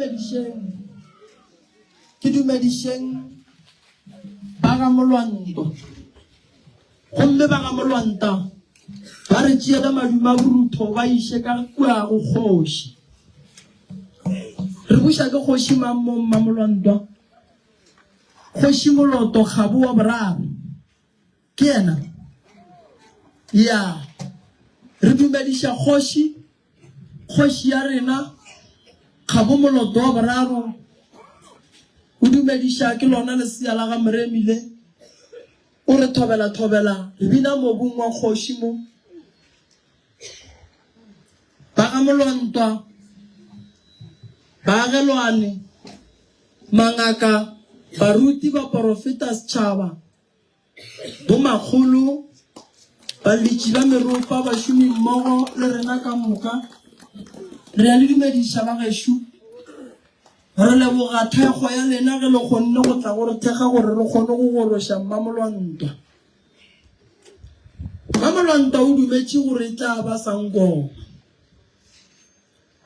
dumedišeng, ke dumedišeng ba ga Molwanto. Gomme ba ga Molwanta ba re tšeele madume a borutho ba iše ka kua go kgoši. Re buša ke kgoši mang mo Mmamolwantwa? Kgoši Moloto Kgabo wa boraro. Ke yena? Ya. Re dumediša kgoši, kgoši ya rena, Kgabo Moloto wa boraro. O dumediša ke lona lesea la ga Moremi le. O re thobela thobela, re bina mobung wa kgoši mo. Ba ga Molwantwa, baagelwane, mangaka, baruti, baporofeta, setšhaba, bomakgolo, baletši ba meropa, bašomi mmogo le rena ka moka, re a le dumediša ba gešo. Re leboga thekgo ya lena ge le kgonne go tla go re thekga gore re kgone go goroša Mmamolwantwa. Mmamolwantwa o dumetše gore e tla ba sangoma.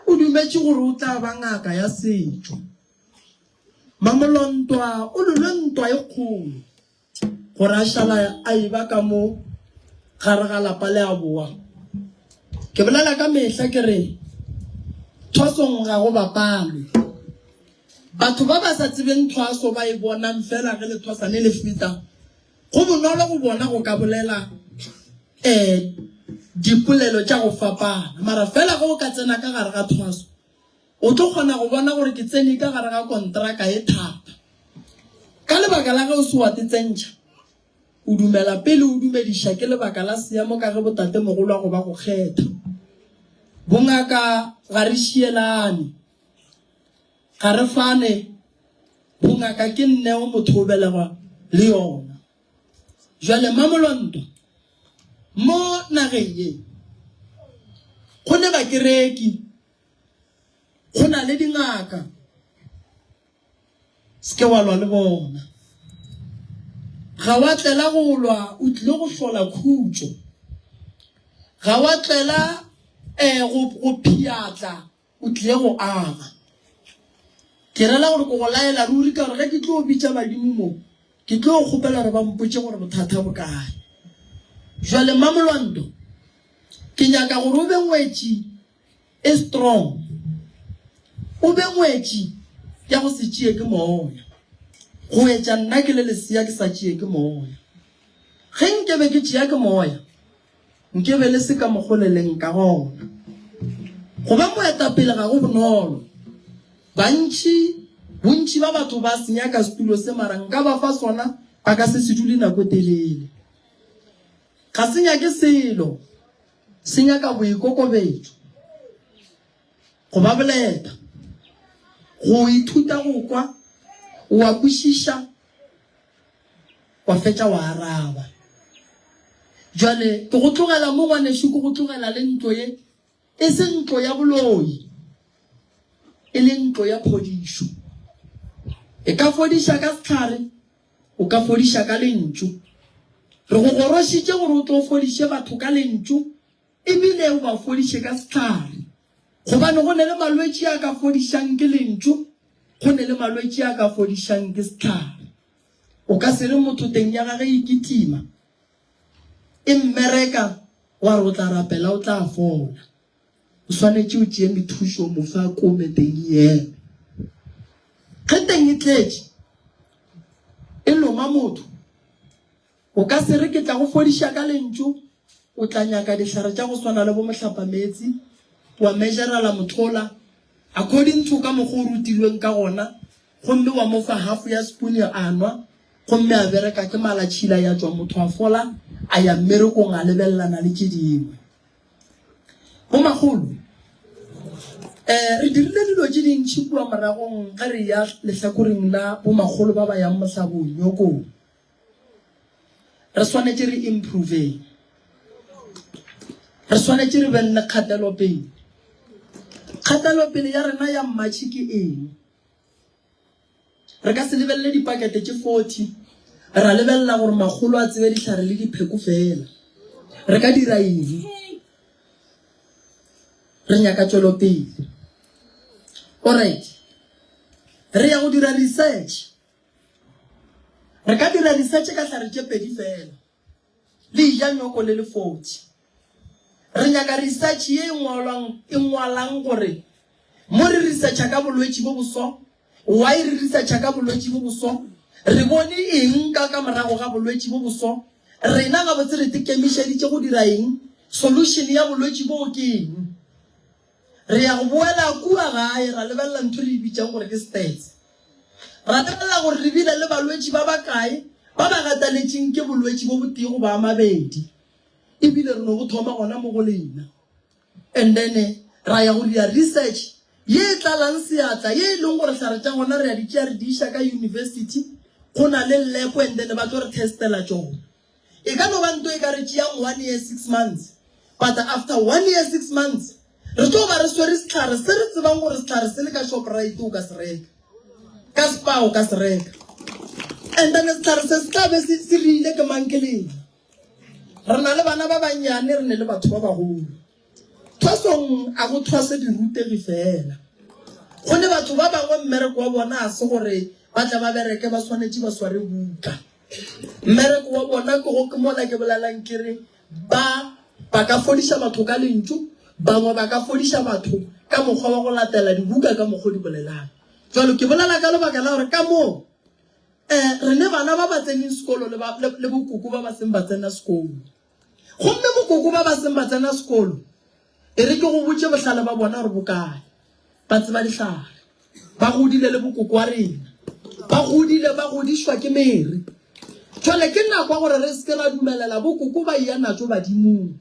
O dumetše gore o tla ba ngaka ya setšo. Mmamolwantwa o lwele ntwa e kgolo. Gore a šala a eba ka mo gare ga lapa le a boa. Ke bolela ka mehla ke re, thwasong ga go bapalwe. Batho ba ba sa tsebeng thwaso ba e bonang fela ge lethwasane le feta, go bonolo go bona go ka bolela um dipolelo tša go fapana. Mara fela ge o ka tsena ka gare ga thwaso, O tlo kgona go bona gore ke tsene ka gare ga kontraka e thata. Ka lebaka la ge o se wa te tsentšha, o dumela pele o dumediša ke lebaka la seemo ka ge botatemogolwago ba go kgetha. Bongaka ga re šielane, ga re fane, bongaka ke nneo motho o belegwa le yona. Jwale Mamolonto, mo nageng ye go ne bakereki Go na le dingaka. Se ke wa lwa le bona. Ga wa tlela go lwa, o tlile go hlola khutšo. Ga wa tlela eh, go, go phiatla, o tlile go aga. Ke rela gore ke go laela ruri ka gore ge ke tlo bitša badimo mo, ke tlo kgopela gore ba mpotše gore bothata bo kae. Jwale Mmamolwanto, ke nyaka gore o be ngwetši e strong, o be ngwetši ya go se tšee ke moya, go etša nna ke le lesea ke sa tšee ke moya. Ge nke be ke tšea ke moya, nke be le se ka mokgo le leng ka gona. Go ba moetapele ga go bonolo. Bantši, bontši ba batho ba se nyaka setulo se mara nka ba fa sona ba ka se se dule nako e telele. Ga se nyake selo. Se nyaka boikokobetšo, go ba boleta, go ithuta go kwa, wa kwešiša, wa fetša wa araba. Jwale ke go tlogela mo ngwanešu, ke go tlogela le ntlo ye, e se ntlo ya boloi, e le ntlo ya phodišo. E ka fodiša ka sehlare, O ka fodiša ka Lentšu. Re go gorošitše gore o tlo fodiše batho ka Lentšu, ebile o ba fodiše ka sehlare. Gobane go ne le malwetši a ka fodišang ke Lentšu, go ne le malwetši a ka fodišang ke sehlare. O ka se re motho teng ya gage e kitima, e mmereka, wa re o tla rapela o tla fola. O swanetše o tšee methušo o mo fe a kome teng e eme. Ge teng e tletše, e loma motho, o ka se re ke tla go fodiša ka lentšu, o tla nyaka dihlare tša go swana le bo mohlapameetse, wa measurela mothola according to ka mokgwa o rutilweng ka gona, gomme wa mo fa half ya spoon a nwa, gomme a bereka ke mala tšhila ya tšwa motho a fola, a ya mmerekong a lebelelana le tše dingwe. Bomakgolo, eh, re dirile dilo tše dintši kua moragong ge re ya lehlakoreng la bomakgolo ba ba yang mohlabong nyokong. Re swanetše re improveng. Re swanetše re beng le kgatelopele. Kgatelopele ya rena ya Mmatšhi ke eng? Re ka se lebelele dipakete tše 40 ra lebelela gore makgolo a tsebe dihlare le dipheko fela. Re ka dira eng? Re nyaka tšwelopele. Alright. Re ya go dira research. Re ka dira research ka hlare tše pedi fela. Le ja nyoko le lefotši. Re nyaka research ye e ngwalwang e ngwalang gore mo re researcha ka bolwetši bo bo so, why re researcha ka bolwetši bo bo so, re bone eng ka ka morago ga bolwetši bo bo so, rena gabotse re tekemišeditše go dira eng, solution ya bolwetši boo ke eng. Re ya go boela kua gae ra lebelela ntho re e bitšang gore ke stats. Ra lebelela gore re bile le balwetši ba bakae ba ba gataletšeng ke bolwetši bo botee goba a mabedi. Ebile re no bo thoma gona mo go lena. And then ra ya go dira research ye e tlalang seatla ye e leng gore hlare tša gona re a di tšea re di iša ka university go na le lab and then ba tlo re testela tšona. E ka no ba nto e ka re tšeang one year six months but after one year six months re tlo ba re swere sehlare se re tsebang gore sehlare se le ka Shoprite o ka se reka, ka Spar o ka se reka and then sehlare se se tla be se se rile ke mang ke lena. Re na le bana ba bannyane re ne le batho ba bagolo. Thwasong a go thwase dirutegi fela. Go ne batho ba bangwe mmereko wa bona a se gore ba tle ba bereke ba swanetše ba sware buka. Mmereko wa bona ke go ke mola ke bolelang ke re ba ba ka fodiša batho ka lentšu, bangwe ba ka fodiša batho ka mokgwa wa go latela dibuka ka mokgwa o di bolelang. Jwalo ke bolela ka lebaka la gore ka moo eh re ne bana ba ba tseneng sekolo le ba le bokoko ba ba seng ba tsena sekolo. Gomme bokoko ba ba seng ba tsena sekolo e re ke go botše bohlale ba bona gore bo kae. Ba tseba dihlare. Ba godile le bokoko wa rena. Ba godile ba godišwa ke mere. Jwale ke nako ya gore re se ke ra dumelela bokoko ba eya natšo badimong.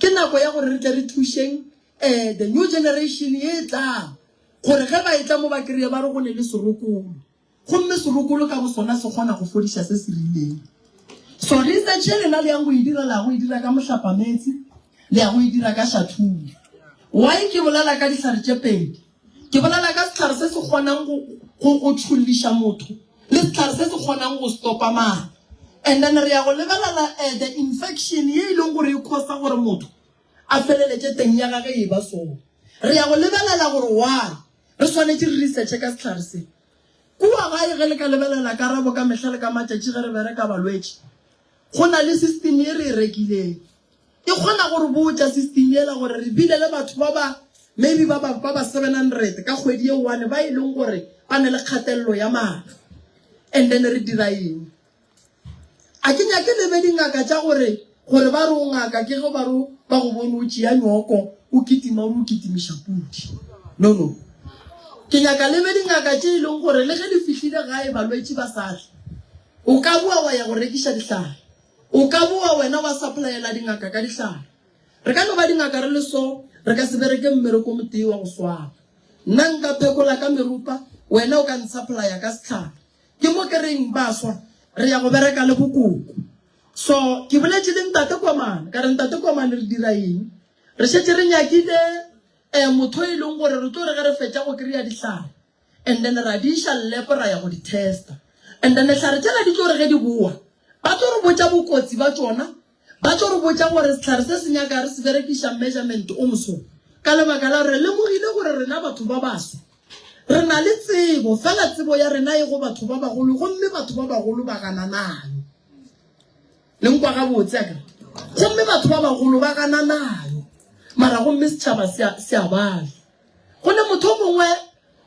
Ke nako ya gore re tle re thušeng eh, the new generation ye e tlang gore ge ba etla mo ba kry-e ba re go ne le serokolo. Gomme serokolo ka bosona se kgona go fodiša se se rileng. So research ye lena le yang go e dira, le ya go e dira ka mohlapameetse, le ya go e dira ka šathula. Why ke bolela ka dihlare tše pedi? Ke bolela ka sehlare se se kgonang go, go, go tšholliša motho le sehlare se se kgonang go stopa mala. And then re ya go lebelela eh, the infection ye e leng gore e causa gore motho a feleletše teng ya gage e ba so. Re ya go lebelela gore why Re swanetše re researche ka sehlare se. Kua gae ge le ka lebelela karabo ka mehla le ka matšatši ge re bereka balwetši, go na le system ye re e rekileng. E kgona go re botša system yela gore re bile le batho ba ba maybe ba ba ba ba 700 ka kgwedi ye one ba e leng gore ba ne le kgatelelo ya madi. And then re dira eng? A ke nyake le be dingaka tša gore, gore ba re o ngaka ke ge ba re ba go bone o tšea nyoko o kitima o re o kitimiša pudi. No, no. Ke nyaka le be dingaka tše e leng gore le ge le fihlile gae balwetši ba sa tle, o ka boa wa ya go rekiša dihlare. O ka boa wena wa supplyela dingaka ka dihlare. Re ka no ba dingaka re le so, re ka se bereke mmereko o motee wa go swana. Nna nka phekola ka meropa, wena o ka nsupplya ka sehlare. Ke mo ke reng, Baswa, re ya go bereka le bokoko. So, ke boletše le Ntate Komane, ka re, Ntate Komane, re dira eng? Re šetše re nyakile eh, motho e leng gore re tlo re ge re fetša go kry-a dihlare, and then ra di iša lab ra ya go di testa. And then dihlare tšela di tlo re ge di boa, ba tlo re botša bokotsi ba tšona, ba tlo re botša gore sehlare se se nyaka re se berekiša measurement o moso, ka lebaka la gore re lemogile gore rena batho ba baso Re na le tsebo, fela tsebo ya rena e go batho ba bagolo, gomme batho ba bagolo ba gana nayo. Le nkwa gabotse a kere? Gomme batho ba bagolo ba gana nayo, mara gomme setšhaba se a, se a bala. Go ne motho o mongwe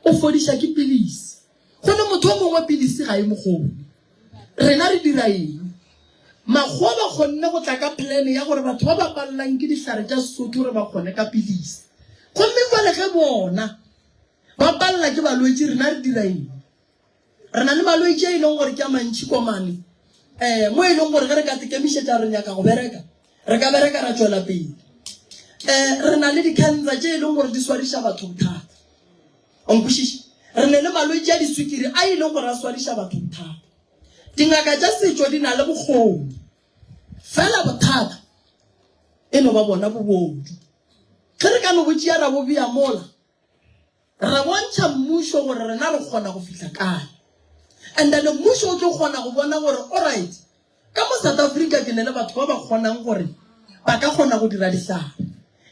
o fodiša ke pilisi, go ne motho o mongwe pilisi ga e mo kgone. Rena re dira eng? Makgowa ba kgonne go tla ka plan ya gore batho ba ba palelang ke dihlare tša Sesotho re ba kgone ka pilisi. Gomme jwale ge bona ba palela ke balwetši rena re dira eng? Re na le malwetši a e leng gore ke a mantši komane um mo e leng gore ge re ka tekemišetša re nyaka go bereka re ka bereka ra tšwela pele. Um re na le di-cancer tše e leng gore di swariša batho bothata. O nkwešiša? Re ne le malwetši a diswikiri a e leng gore a swariša batho bothata. Dingaka tša setšo di na le bokgoni, fela bothata e no ba bona bobodu. Ge re ka no bo tšea ra bo bea mola, ra bontšha mmušo gore rena re kgona go fihla kae. And then mmušo o tlo kgona go bona gore alright, Ka mo South Africa ke ne le batho ba ba kgonang gore ba ka kgona go dira dihlare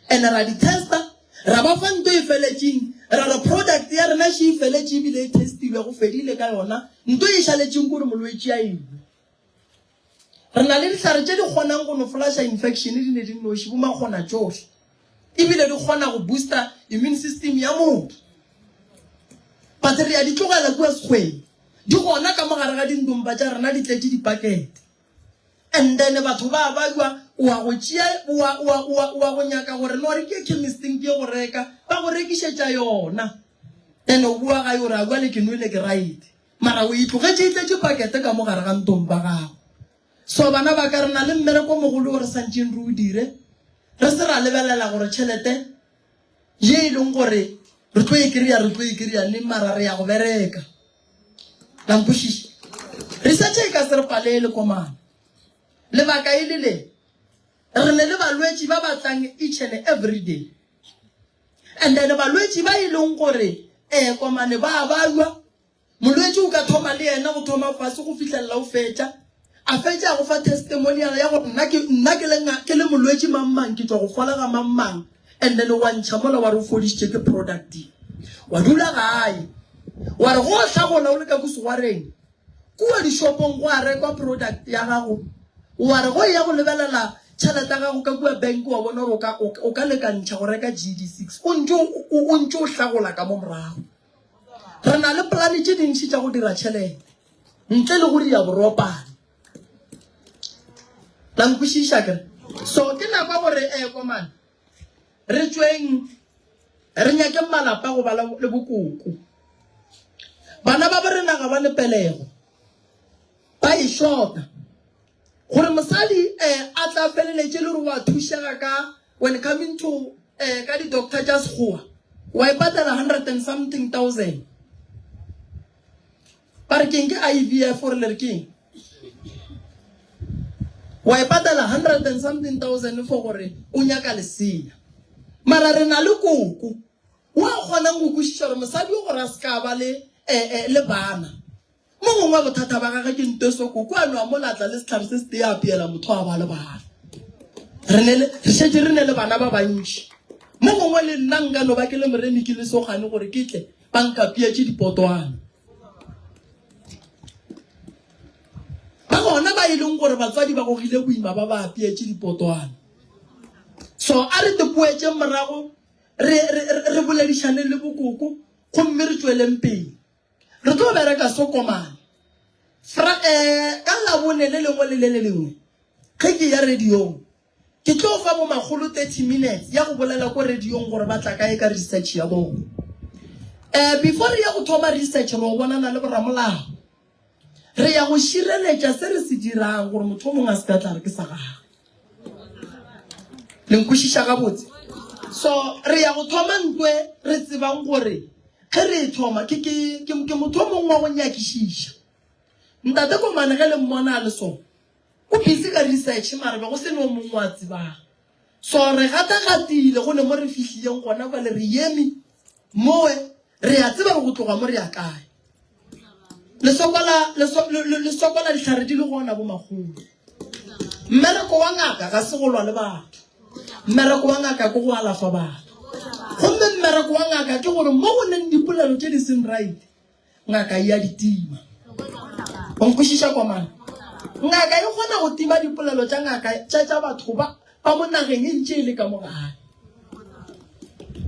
and ra di testa. Ra ba fa nto e feletšeng, ra re product ya rena še e feletše ebile e testilwe, go fedile ka yona. Nto e šaletšeng ke gore molwetši a enwe. Re na le dihlare tše di kgonang go no flasha infection di ne di nnoši, bo makgona tšohle. Ebile di kgona go booster immune system ya motho. But re a di tlogela kua sekgweng. Di gona ka mo gare ga dindompa tša rena di tletše dipakete. And then batho ba babja, o wa go tšea, o wa, o wa, o wa, o wa go nyaka gore no re ke ye chemisteng ke ye go reka, ba go rekišetša yona. Then o boa gae o re a bjale ke nwele ke right. Mara o e tlogetše e tletše pakete ka mo gare ga ntompa gago. So bana ba ka re na le mmereko o mogolo o re santšeng re o dire, re se ra lebelela gore tšhelete ye e leng gore re tlo e kry-a re tlo e kry-a neng mara re ya go bereka. La nkwešiša? Research e ka se re palele komana. Lebaka e le le, re ne le balwetši ba ba tlang each and every day. And then balwetši ba e leng gore eh komane ba balwa, molwetši o ka thoma le yena go thoma fase go fihlelela o fetša, a fetša a go fa testimonial ya gore nna ke nna ke le ke le molwetši mang mang ke tšwa go fola ga mang mang, and then wa ntšha mola wa re o fodišitše ke product. Wa dula gae wa re go hlagola o le ka ko segwareng Kua dishopong go a rekwa product ya gago, wa re go eya go lebelela tšhelete ya gago ka kua bank wa bona gore o ka, o ka lekantšha go reka GD6 o ntše o ntše o hlagola ka mo morago. Re na le polane tše dintši tša go dira tšhelete ntle le go ria boropane. La nkwešiša kere? So ke nako ya gore eh komane Re tšweng re nyakeng malapa go ba le bokoko. Bana ba borena ga ba ne pelego, ba e shota. Gore mosadi eh, a tla feleletše le gore wa thušega ka when coming to eh, ka di-doctor tša sekgowa, wa e patela hundred and something thousand. Ba re keng ke IVF or le re keng? Wa e patela hundred and something thousand for gore o nyaka lesea. Mara re na le koko wa kgonang go kwešiša gore mosadi o gore a se ka ba le eh, eh, le bana. Mo gongwe bothata ba gagwe ke nto so koko a no a mo latla le sehlare se setee a apeela motho a ba le bana. Re ne le re šetše re ne le bana ba bantši. Mo gongwe le nna nka no ba ke le moremi ke le sogane gore ke tle ba nkapietše dipotwana. Ba gona ba e leng gore batswadi ba gogile boima ba ba apeetše dipotwana. So a re tepoetšeng morago re, re, re boledišaneng le bokoko gomme re tšweleng pele. Re tlo bereka sokomane. Fra, eh, ka Labone le lengwe le le le lengwe ge ke ya radiong Ke tlo fa bomakgolo 30 minutes ya go bolela ko radiong gore ba tla kae ka research ya bona. Eh, before re ya go thoma research re o bonana le boramolao. Re ya go šireletša se re se dirang gore motho o mongwe a se ka tla re ke sa gagwe. Le nkwešiša gabotse? So re ya go thoma ntwe re tsebang gore ge re e thoma ke ke ke ke motho o mongwe wa go nyakišiša. Ntate Komane ge le mmona a le so O busy ka research mara be go se no mongwe wa tsebang. So re gatagatile go ne mo re fihlileng gona kwale re yemi mowe re a tseba gore go tloga mo re ya kae. Le sokola le so, le, le sokola dihlare di le gona bo makgolo. Mmereko wa ngaka ga se go lwa le batho. Mmereko wa ngaka ke go alafa batho. Gomme mmereko wa ngaka ke gore mo go neng dipolelo tše di seng right Ngaka e a di tima. O nkwešiša komana? Ngaka e kgona go tima dipolelo tša ngaka tša tša batho ba ba mo nageng e ntše e le ka mo gae.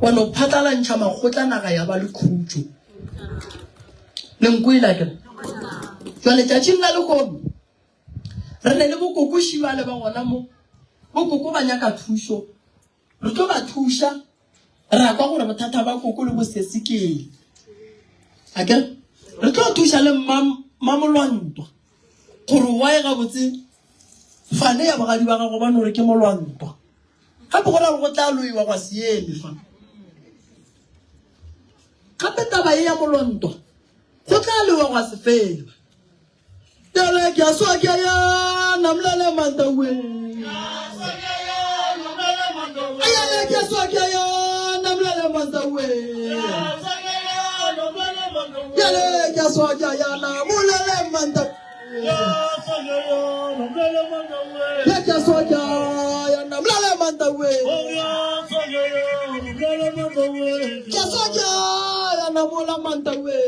Wa no phatlalantšha makgotla naga ya ba le khutšo. Le nkwele akere? Jwale tšatšing la lehono re ne le bokoko šibale ba gona mo. Bokoko ba nyaka thušo. Re tlo ba thuša, ra kwa gore bothata ba koko le bosesi ke eng. Akere? Re tlo thuša le mma mmamolwantwa gore why gabotse fane ya bogadi ba gago ba no re ke molwantwa. Gape go ra gore go tla loiwa gwa se eme fa. Gape taba ye ya molwantwa go tla lewa gwa se fele. Tele ke a swa ke ya namlele mantawe. Ayale ke a swa ke ya namlele mantawe. Yale ke a swa ke ya namlele mantawe. Ya ke a swa ke ya namlele mantawe. la Mantawe.